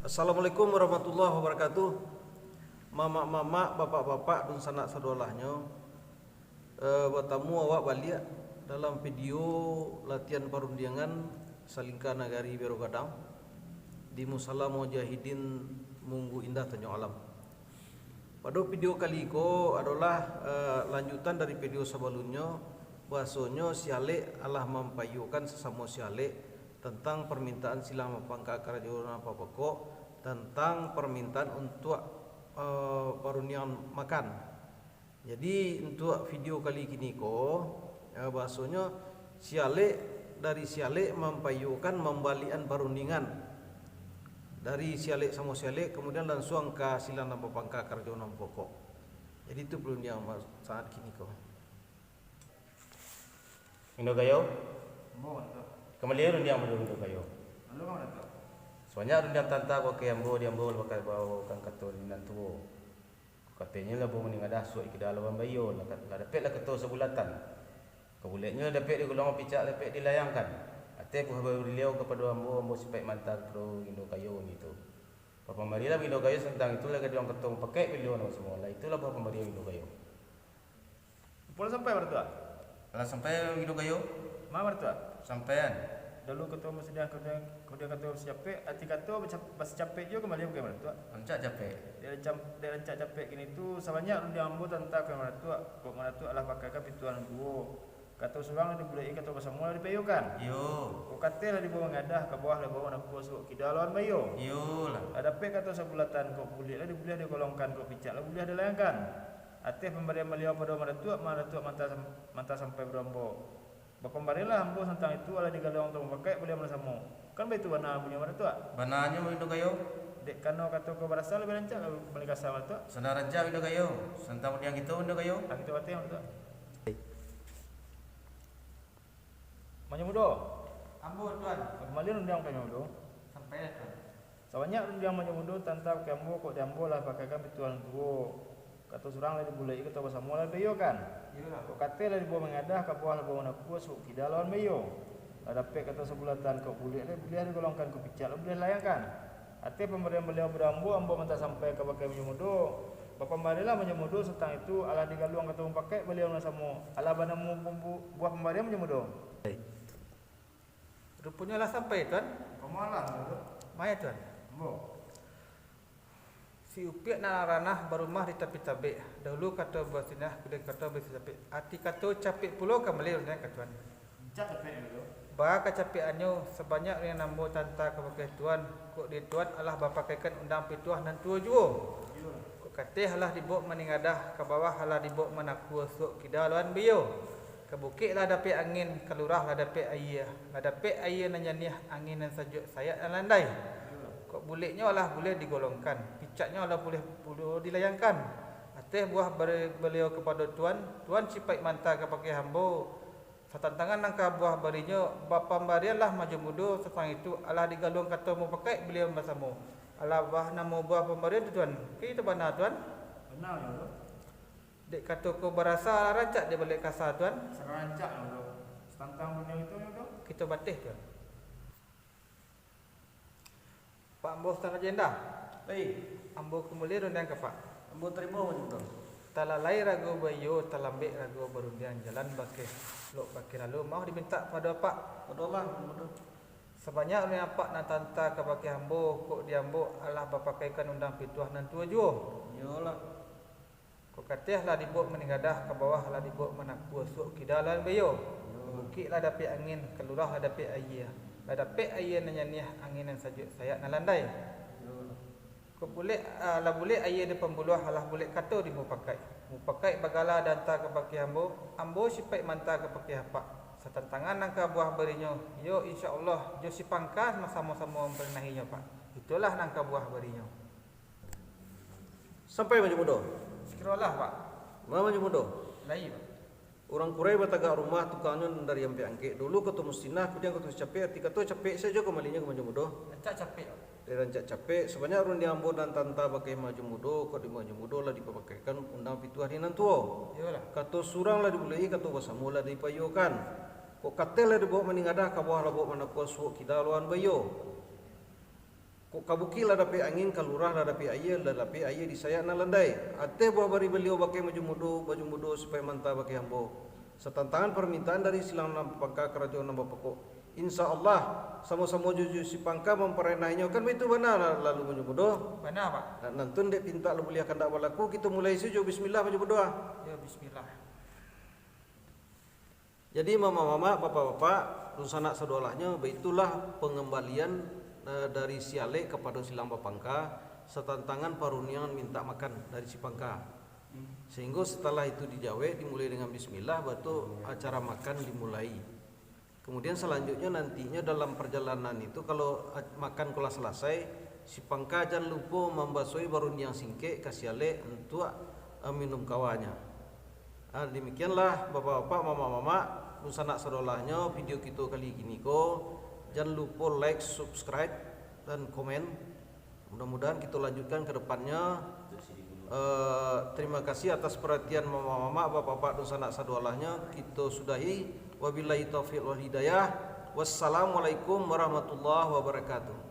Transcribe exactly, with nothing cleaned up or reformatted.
Assalamualaikum warahmatullahi wabarakatuh. Mamak-mamak, bapak-bapak, dunsanak sadolahnyo, eh, batamu awak baliak dalam video latihan parundiangan Salingka Nagari Biro Gadang di Musala Mujahidin Munggu Indah, Tanjuang Alam. Pado video kali ko adolah, eh, lanjutan dari video sabalunnyo, bahasonyo si alek alah mampaiyokan sasamo si alek tantang parmintaan silang bapangka karajo nan bapokok, tantang parmintaan untuak, eh, parundiangan makan. Jadi, untuak video kali kini ko, eh, bahasonyo si alek, dari si alek mampaiyokan mambalikan parundiangan. Dari si alek samo si alek, kamudian lansuang ka silang nan bapangka karajo nan bapokok. Jadi, itu parundiangan ma-, saat kini ko. Indo Gayo? Ambo, Mak Datuak. Kamali rundiang baru Indo Gayo. Lalu, Mak Datuak? Sabanyak rundiang tanta ko ka ambo, di ambo lah bakal bawakan kato di nan tuo. Katonyo lah buah maningadah suok kida lawan baiyo, lah ka-, lah dapek lah kato sabulatan. Kabuleknyo lah dapek digolong, picak dapek dilayangkan. Ateh buah baliau kapado ambo, ambo sipaik manta kapado Indo Gayo ngitu. Bapambarilah Indo Gayo santang itu, lah gaduang kato mupakaik baliau nan basamo. Lah itulah buah pambarian Indo Gayo. Apo lah sampai, Mak Datuak? Lah sampai Indo Gayo? Ma, Mak Datuak? Sampaian. Dahulu kato basadiah, kamudian, kamudian kato basicapek, arti kato basa-, basicapek juo kamali, bukan, Mak Datuak? Rancak capek. Dek rancak, dek rancak capek kini tu, sabanyak rundiang ambo tanta ka Mak Datuak, kok Mak Datuak alah pakaikan pituah nan tuo. Kato surang lah dibuleki, kato basamo lah dipaiyokan. Iyo. Kok kateh lah dibawa mangadah, ka bawah lah dibawa manakua, suok kida lawan baiyo. Iyolah. Lah dapek kato sabulatan, kok bulek lah dibuliah digolongkan, kok picak lah buliah dilayangkan. Ateh pambarian baliau pado Mak Datuak, Mak Datuak manta sam-, manta sampai pado ambo. Bapambarianlah ambo santang itu, alah digaluang kato mupakaik baliau nan basamo. Kan baitu bana bunyi, Mak Datuak? Bananyo, Indo Gayo. Dek karano kato ko barasa labiah rancak, labiah kasa, Mak Datuak. Sanda rancak, Indo Gayo. Santang rundiang kito, Indo Gayo. Ah, kito bateh, Mak Datuak. Manyo Mudo. Ambo, Tuan. Kamali rundiang Manyo Mudo. Sampailah, Tuan. Sabanyak rundiang Manyo Mudo tanta ka ambo, kok di ambo lah pakaikan pituah nan tuo. Kato surang lah dibuleki, kato basamo lah dipaiyokan. Iyolah. Kok kateh lah dibawa mangadah, ka bawah lah dibawa manakua, suok kida lawan baiyo. Lah dapek kato sabulatan, kok bulek lah buliah digolongkan, kok picak lah buliah dilayangkan. Ateh pambarian baliau pado ambo, ambo manta sampai kabake Manyo Mudo. Bapambarilah Manyo Mudo santang itu, alah digaluang kato mupakaik baliau nan basamo. Alah banamo pambu-, buah pambarian Manyo Mudo. Ruponyo lah sampai, Tuan. Kamalah tu? Maya, Tuan. Ambo. Si Upiak nan ranah barumah di tapi tabek. Dahulu kato basinah, kamudian kato basicapek. Arti kato capek pulo kamali rundiang ka Tuan. Rancak capek dulu. Baa kacapekannyo, sabanyak rundiang ambo tanta kabake Tuan, kok di Tuan alah bapakaikan undang pituah nan tuo juo. Iyo. Kok kateh alah dibaok maningadah, ka bawah alah dibaok manakua, suok kida lawan baiyo. Ka bukik lah dapek angin, ka lurah lah dapek aia. Lah dapek aia nan janiah, angin nan sajuak, sayok nan landai. Kok buleknyo alah buliah digolongkan, picaknyo alah buliah pulo dilayangkan. Ateh buah bari baliau kapado Tuan, Tuan sipaik manta kabake ambo. Satantangan nan ka buah barinyo, bapambarianlah Manyo Mudo santang itu, alah digaluang kato mupakaik baliau nan basamo. Alah banamo buah pambarian tu, Tuan. Kan itu bana, Tuan? Bana, Manyo Mudo. Dek kato ko barasa, alah rancak dek baliak kasa, Tuan. Sarancak, Manyo Mudo. Satantang rundiang itu, Manyo Mudo. Kito bateh, Tuan. Pak ambo Sutan Rajo Indah. Hei. Ambo kamali rundiang ka Pak. Ambo tarimo, Manyo Mudo. Talalai rago baiyo, talambek rago barundiang, jalan bakeh lok bakeh lalu, maoh dimintak pado Apak. Padolah, Manyo Mudo. Sabanyak rundiang Apak nan tanta kabake ambo, kok di ambo alah bapakaikan undang pituah nan tuo juo. Iyolah. Kok kateh lah dibaok maningadah, ka bawah lah dibaok manakua, suok kida lawan baiyo. Ka bukik lah dapek angin, ka lurah lah dapek aia. Lah dapek aia nan janiah, angin nan sajuak, sayok nan landai. Kok bulek, ah, lah bulek aia di pambuluah, lah bulek kato di mupakaik. Mupakaik bagala danta kabake ambo, ambo sipaik manta kabake Apak. Satantangan nan ka buah barinyo, yo, insya Allah, jo si pangka basamo-samo mamparinahinyo, Pak. Itulah nan ka buah barinyo. Sampai, Manyo Mudo? Sakiro lah, Pak. Ma, Manyo Mudo? Lai, Pak. Urang kurai batagak rumah, tukangnyo nan dari ampiak angkek. Dulu kato musinah, kudian kato capek, arti kato capek sajo kamalinyo ka Manyo Mudo. Rancak capek, Pak. Dari rancak capek, sabanyak rundiang ambo nan tanta bakeh Manyo Mudo, kok di Manyo Mudo lah dipapakaikan undang pituah di nan tuo. Iyolah. Kato surang lah dibuleki, kato basamo lah dipaiyokan. Kok kateh lah dibaok maningadah, ka bawah lah baok manakua, suok kida lawan baiyo. Ka bukik lah dapek angin, ka lurah lah dapek aia, lah dapek aia di sayak nan landai. Ateh buah bari baliau bakeh manjumudo, manjumudo supayo manta bakeh ambo. Satantangan parmintaan dari silang nan bapangka karajo nan bapokok. Insya Allah, samo-samo jo, jo si pangka mamparenainyo. Kan baitu bana lalu manjumudo? Bana, Pak. Nah, nantun dek pintak lah buliah kandak balaku, kito mulai sajo. Bismillah manjumudo ah. Yo, bismillah. Jadi, mamak-mamak, bapak-bapak, dunsanak sadoalahnyo, baitulah pangambalian, eh, dari si alek kapado silang bapangka, satantangan parundiangan mintak makan dari si pangka. Sahinggo satalah itu dijawek, dimulai dengan bismillah, batu acara makan dimulai. Kemudian, salanjutnyo nantinyo dalam parjalanan itu, kalau a-, makan ko lah salasai, si pangka jan lupo mambasoi barundiang singkek ka si alek untuak, eh, minum kawanyo. Ah, demikianlah, bapak-bapak, mamak-mamak, dunsanak sadoalahnyo, video kito kali kini ko. Jan lupo like, subscribe, dan komen. Mudah-mudahan kito lanjutkan ka depannyo. Eh, terima kasih atas perhatian mamak-mamak, bapak-bapak, dunsanak sadoalahnyo. Kito sudahi. Wabillahi taufiq wal hidayah. Wassalamualaikum warahmatullahi wabarakatuh.